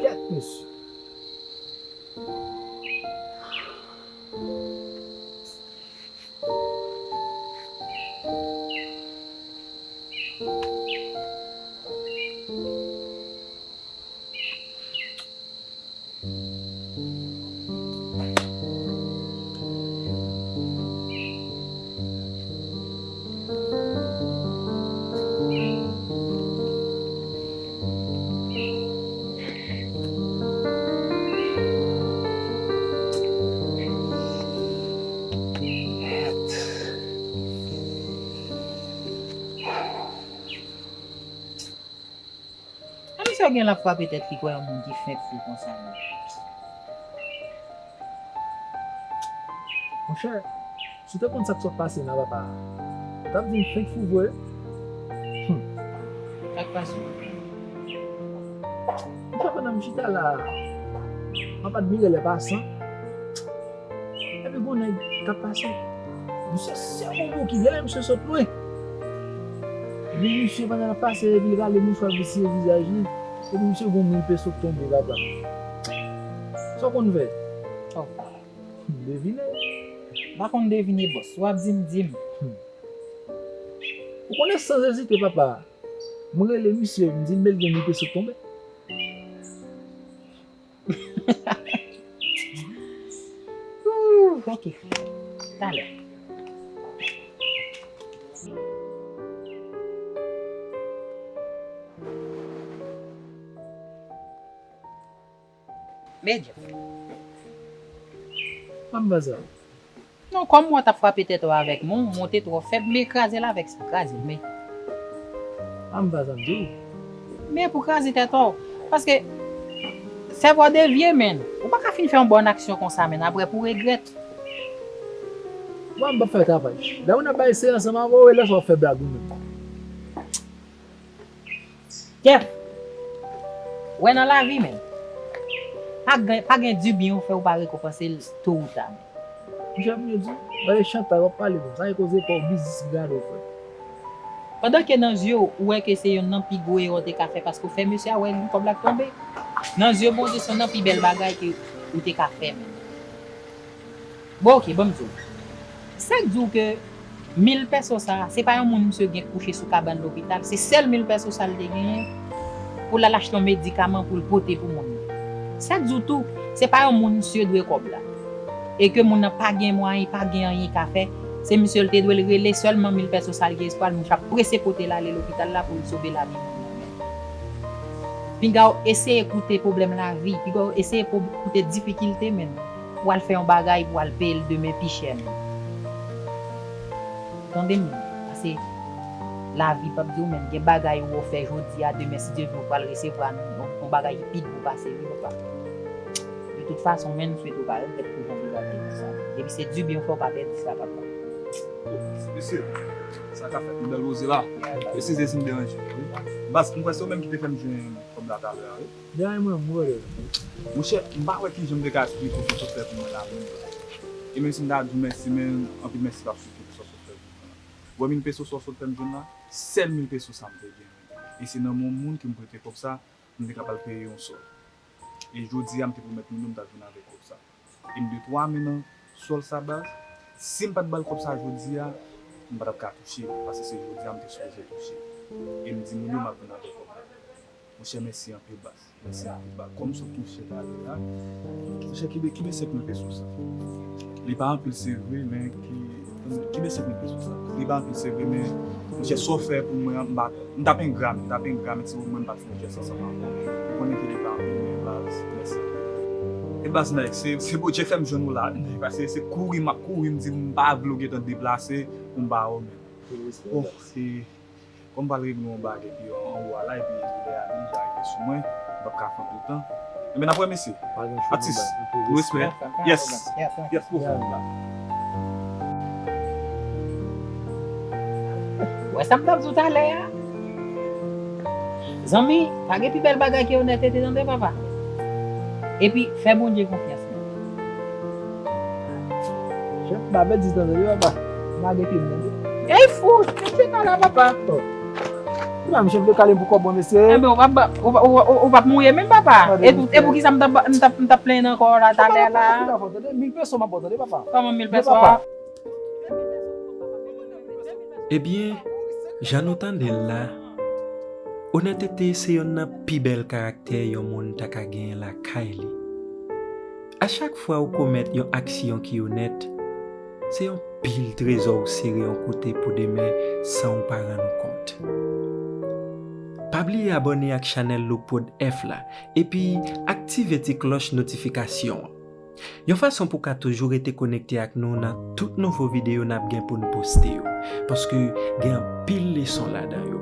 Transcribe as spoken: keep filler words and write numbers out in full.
Kèt, mesye. Sa misye gen l ap frape tèt li kwè yon moun ki fenk fou konsa menm. Monchè, si w te konn sa k sot pase nan papa, w t ap di m fenk fou vre. Hum. Sa k pase? Monchè, pandan m chita la, m ap admire lè pasan. Epi gon nèg k ap pase. Misye sèl yon bouki, genlè misye sot lwen. Epi misye pandan l ap pase, epi l rale mouchwa pou siye vizaj li. Epi misye gon mil peso k tonbe, papa. Sa w konn fè? Oh. Devine. M pa konn devine, bòs. Si w ap di m, di m. Hmm. Ou konnen, san ezite, papa. M rele misye, m di l men l gen mil peso k tonbe. Ooh, ok. Talè. Men Jeff. Ann ba sa. Non, kòm mwen t ap frape tèt ou avèk mwen, mwen te twò fèb, men kraze l avèk sa, kraze l, men. A m pa sa m di w. Men pou kraze tèt ou, paske sèvo devye, men. Ou pa ka fin fè yon bòn aksyon konsa, men, apre pou regrèt. Mwen, m p ap fè travay. Lè moun ap bay se ansanm avè w, e lè sa w ap fè blag ou menm. Jeff, wè nan lavi, men, pa gen, pa gen dibyen ou fè ou pa rekonpanse l to ou ta, men. Monchè, m di w, gade chantay w ap pale konsa, e koze pa w biznis gade w fè. Pandan ke nan zye w, ou wè ke se yonn nan pi gwo erè w te ka fè, paske w fè mesye a wè kòb la k tonbe. Nan zye Bondye, se yonn nan pi bèl bagay ke ou te ka fè, men. Bon, ok, ban m di w. Sa k di w ke mil pèso sa a, se pa yon moun misye gen kouche sou kabann lopital, se sèl mil pèso sa l te genyen pou l al achte yon medikaman pou l pote pou moun nan. Sa k di w tou, se pa yon moun misye dwe kòb la. E ke moun nan pa gen mwayen, pa gen anyen ka fè, se misye l te dwe l rele sèlman mil pèso sa l gen espwa l, misye ap prese pote l ale lopital la pou l sove lavi moun nan. Pinga w eseye koute pwoblèm lavi, pinga w eseye po-, koute difikilte, men. Pou al fè yon bagay, pou al peye l demen pi chè, men. Tande m, paske lavi p ap di w menm. Gen bagay ou fè jodi a, demen, si Dye vle, ou pral resevwa yon, yon bagay ki pi gwo pase li, papa. De tout fason, men, m swete w pa regrèt pou jan w te pase sa. Depi se dibyen w fè, w pa pèdi sa, papa. Mesye, sa ka fèt, nou bèl koze la. Eskize si m deranje w, wi. Baz, m kwè se ou menm ki te fè m jwenn kòb la talè a, wi. Dèyè mwen, m rele. Monchè, m pa wè kijan m te ka esplike w sa w sot fè pou mwen la menm. E menm si m ta di w mèsi, men anpil mèsi p ap sifi pou sa w sot fè pou mwen la. Wè mil peso sa w sot fè m jwenn la, sèl mil peso sa m te gen. E se nan men yon moun ke m prete kòb sa, m te ka pral peye yon sòl. E jodi a, m te pwomèt moun yo m t ap vin avèk kòb sa. E m de twa men nan sòl sa, baz. Si m pa t ba l kòb sa jodi a, m pa t ap ka touche, paske se jodi a m te sipoze touche. E m di moun yo m ap vin avèk kòb la. Monchè, mèsi anpil, baz. Mèsi anpil, baz. Kòm sa w touche talè a, monchè, kenbe, kenbe senk mil peso sa. Li pa anpil, se vre, men ki, kenbe senk mil peso sa. Li pa anpil, se vre, men, monchè, sa w fè pou mwen an, m pa, m t ap engra, m t ap engra, men se pou mwen m pa t fè yon jès ansanm avè w. Ou konnen ke li pa anpil, men baz, mèsi. E baz, nèg, se, se Bondye fè m jwenn ou la, wi, nèg, paske se kouri m ap kouri, m di m pa vle w gentan deplase pou m ba w, men. Bon, e, kòm m pral regle yon bagay epi anwo a la, epi lè a deja rive sou mwen, m p ap ka fè anpil tan. Enben, n ap wè, mesye. Atis, nou espere. Yes. Yes, pou fè la. Wè sa m t ap di w talè a? Zanmi, pa gen pi bèl bagay ke onètete, tande, papa. Epi, fè Bondye konfyans, men. Chèf, m pa pèdi tan, tande, papa. M lage pye m, tande. Ey, fou, chèf, se pa la, papa. Oh. Misye vle kale m pou kòb mwen, mesye. Enben, ou p ap, ou, ou, ou, ou p ap mouye menm, papa. E pou, e pou kisa m t ap, m t ap, m t ap plenyen nan kò w la talè la? Mil peso m ap ba w, tande, papa. Kòman mil peso a? Ebyen, jan nou tande l la, onètete se yonn nan pi bèl karaktè yon moun ta ka genyen lakay li. A chak fwa ou komèt yon aksyon ki onèt, se yon pil trezò ou sere yon kote pou demen san ou pa rann ou kont. Pa bliye abòne ak chanèl Lookprod F la, epi aktive ti klòch notifikasyon an. Yon fason pou w ka toujou rete konekte ak nou nan tout nouvo videyo n ap gen pou n poste yo, paske gen anpil leson ladan yo.